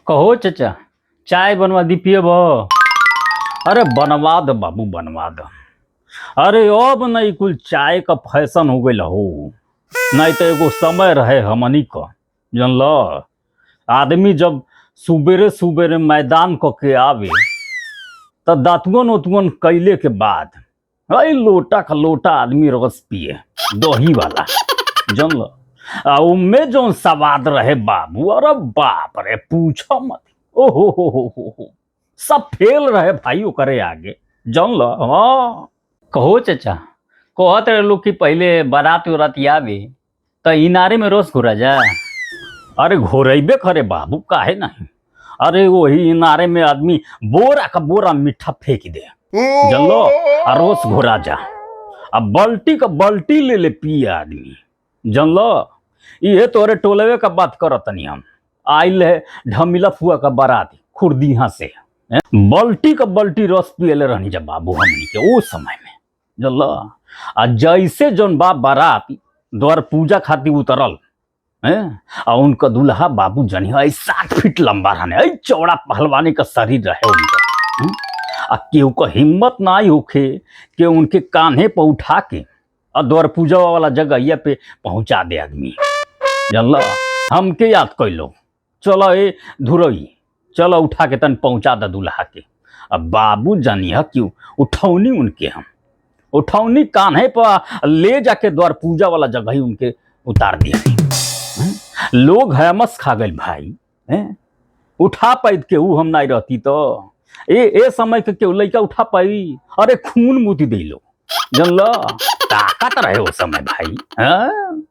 कहो चचा, चाय बनवा दी, पियब? अरे बनवा द बाबू, बनवा द। अरे अब नहीं कुल चाय का फैशन हो गईल हो, नहीं तो एगो समय रहे हमनी क, जानल, आदमी जब सुबेरे सुबेरे मैदान क के आवे त दातुअन उतुअन कैले के बाद अरे लोटा का लोटा आदमी रस पिए दही वाला, जानल। आ उमे जौन सवाद रहे बाबू, अरे बाप रे, पूछो मत। ओ हो हो, सब फेल रहे भाई ओकरे आगे, जानल। हाँ, कहो चचा, कहत रहे लोग कि पहले बारात उरात आवे त इनारे में रस घोरा जा। अरे घोरेबे करे बाबू, काहे नहीं। अरे वही इनारे में आदमी बोरा का बोरा मीठा फेंक दे, जानलो, आ रोस घोरा जा, आ बल्टी का बल्टी ले ले पिए आदमी, जानलो। इहे तोरे टोलवे का बात करत तनी हम। आइल है ढमिला फुआ का बारात खुर्दीहा से, हैं? बल्टी का बल्टी रस पियले रहनी जब बाबू हमनी के ओ समय में, जानलो। आ जैसे जौन बा बारात द्वार पूजा खातिर उतरल हैं, आ उनका दूल्हा बाबू जनी है 7 फीट लंबा रहने, ऐ चौड़ा पहलवानी का शरीर रहे उनका, हम्म? आ केहू का हिम्मत ना होखे कि उनके कान्हे पर उठा के और द्वार पूजा वाला जगह पे पहुंचा दे आदमी, जानल। हमके याद कैलो, चलो ए धुरई, चलो उठा के तन पहुंचा दे दूल्हा के। अब बाबू जानिए क्यों उठौनी उनके, हम उठौनी कान्हे पर ले जाके द्वार पूजा वाला जगह ही उनके उतार दिया, हैं? लोग हैमस खा गए भाई, हैं? उठा पाइत के ऊ हम नहीं रहती तो ए ए समय के केहू लइका उठा पाई? अरे खून मुती दे लो, जानल। ताकत रहे वो समय भाई, हाँ।